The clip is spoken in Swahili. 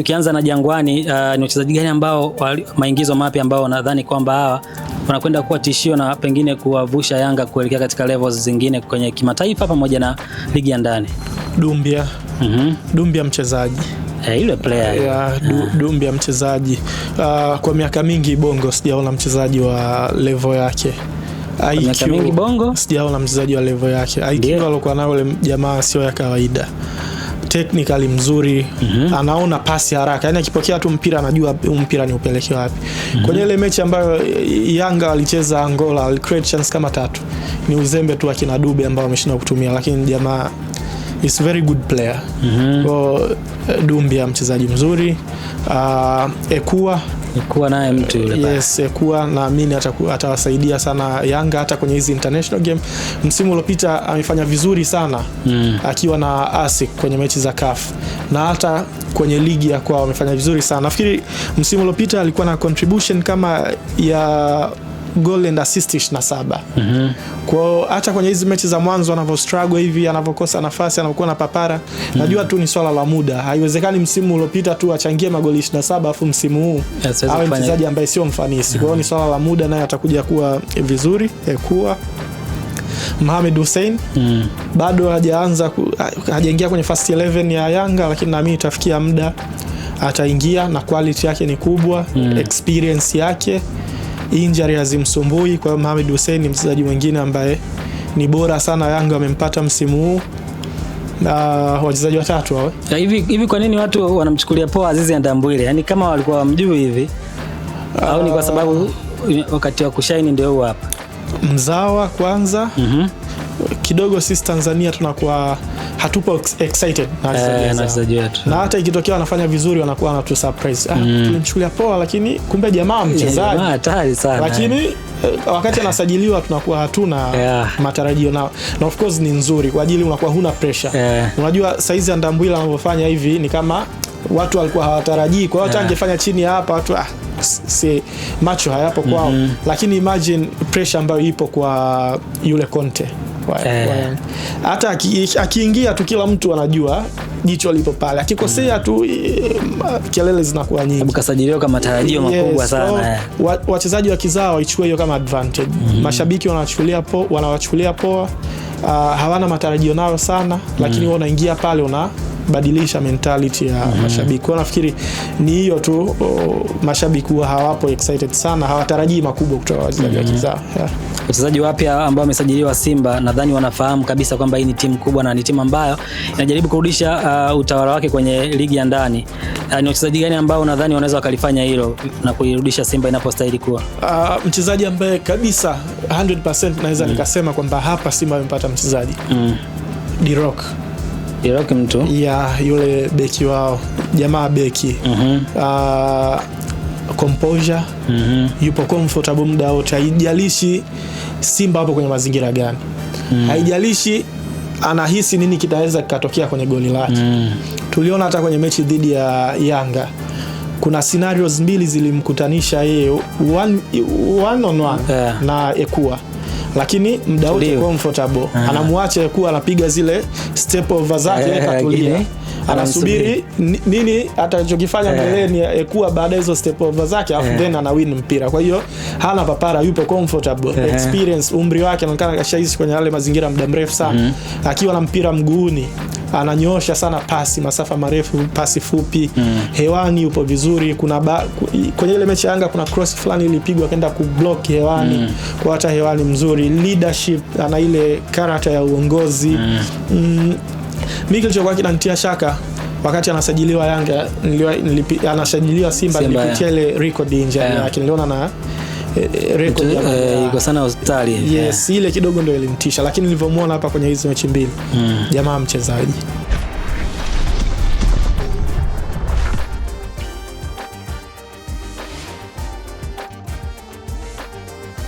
Tukianza na Jangwani, ni wachezaji gani ambao maingizo mapya ambao nadhani kwamba hawa wanakwenda kuwa tishio na pengine kuwavusha Yanga kuelekea katika levels zingine kwenye kimataifa pamoja na ligi ya ndani? Dumbia. Dumbia mchezaji. Yule player. Yeah, Dumbia mchezaji. Kwa miaka mingi Bongo sijaona mchezaji wa level yake. IQ, miaka mingi Bongo sijaona mchezaji wa level yake. IQ alikuwa nayo yule jamaa sio ya kawaida. Technically mzuri, anaona pasi haraka. Yaani akipokea tu mpira anajua mpira ni upeleke wapi. Kwenye ile mechi ambayo Yanga walicheza Angola, ali create chance kama 3. Ni uzembe tu akina Dube ambao wameshindwa kutumia, lakini jamaa is very good player. Kwa Dumbia mchezaji mzuri. Ekua naye mtu yule. Yes, Ekua naamini atawasaidia sana Yanga hata kwenye hizi international game. Msimu uliopita amefanya vizuri sana akiwa na ASIC kwenye mechi za CAF na hata kwenye ligi ya kwao amefanya vizuri sana. Nafikiri msimu uliopita alikuwa na contribution kama ya goal and assist 27. Kwa hata kwenye hizi mechi za mwanzo anavyo struggle hivi, anavyokosa nafasi, anakuwa na papara. Najua tu ni swala la muda. Haiwezekani msimu uliopita tu achangie magoli 27 afu msimu huu awe mchezaji ambaye sio mfanisi. Kwa hiyo ni swala la muda, naye atakuja kuwa vizuri. Kuwa Mohamed Hussein bado hajaanza, hajaingia kwenye first 11 ya Yanga, lakini naamini itafikia muda ataingia, na quality yake ni kubwa, experience yake, injury hazimsumbui. Kwa hiyo Mohamed Hussein ni mchezaji mwingine ambaye ni bora sana Yanga amempata msimu huu. Na wachezaji watatu hao. Hivi kwa nini watu wanamchukulia poa Azizi Ndambwile? Yaani kama walikuwa wamjui hivi au ni kwa sababu wakati wa kushaini ndio huo hapa? Mzawa kwanza. Kidogo sisi Tanzania tunakuwa hatupo excited na wachezaji wetu. Na hata ikitokea wanafanya vizuri wanakuwa wanatu surprise. Tulimchukulia poa lakini kumbe jamaa mchezaji. Jamaa hatari sana. Lakini wakati anasajiliwa tunakuwa hatuna matarajio nao. Na of course ni nzuri kwa ajili unakuwa huna pressure. Unajua saizi Ndambwile anavyofanya hivi ni kama watu walikuwa hawatarajii. Kwa hiyo hata angefanya chini hapa watu si macho hayapo kwao. Lakini imagine pressure ambayo ipo kwa yule Conte. Hata akiingia tu kila mtu anajua jicho lipo pale. Akikosea tu kelele zinakuwa nyingi. Kasajiliwa kama matarajio makubwa sana. Wachezaji wa kizao waichukue hiyo kama advantage. Mashabiki wanawachukulia poa. Hawana matarajio nayo sana, lakini wao wanaingia pale unabadilisha mentality ya mashabiki. Kwa nafikiri ni hiyo tu, mashabiki huwa hawapo excited sana, hawatarajii makubwa kutoka wachezaji wa kizao. Wachezaji wapya ambao wamesajiliwa Simba nadhani wanafahamu kabisa kwamba hii ni timu kubwa na ni timu ambayo inajaribu kurudisha utawala wake kwenye ligi ya ndani. Ni wachezaji gani ambao nadhani wanaweza wakalifanya hilo na kuirudisha Simba inapostahili kuwa? Mchezaji ambaye kabisa 100% naweza nikasema kwamba hapa Simba amepata mchezaji. Dirock. Dirock mtu? Yeah, yule beki wao, jamaa beki. Composure, yupo comfortable muda wote, haijalishi Simba hapo kwenye mazingira gani. Haijalishi anahisi nini kitaweza kikatokea kwenye goli lake. Tuliona hata kwenye mechi dhidi ya Yanga kuna scenarios mbili zilimkutanisha yeye one on one na Ekua, lakini muda wote comfortable. Anamwacha Ekua anapiga zile step over zake, katulia. Anasubiri nini atachokifanya mbeleni Ekua baada hizo step over zake, afu then ana win mpira. Kwa hiyo hana papara, yupo comfortable. Experience, umri wake anaonekana kashaishi kwenye yale mazingira muda mrefu sana. Akiwa na mpira mguuni ananyosha sana pasi masafa marefu, pasi fupi. Hewani yupo vizuri. Kuna kwenye ile mechi Yanga kuna cross fulani ilipigwa akaenda kublock hewani. Kwa hata hewani mzuri, leadership, ana ile character ya uongozi. Mimi kilichokuwa kinanitia shaka wakati anasajiliwa Yanga, anasajiliwa Simba, nilipitia ile record injury yake, niliona na record iko sana hospitali. Yes, ile kidogo ndio ilinitisha, lakini nilivyomuona hapa kwenye hizo mechi mbili, jamaa mchezaji.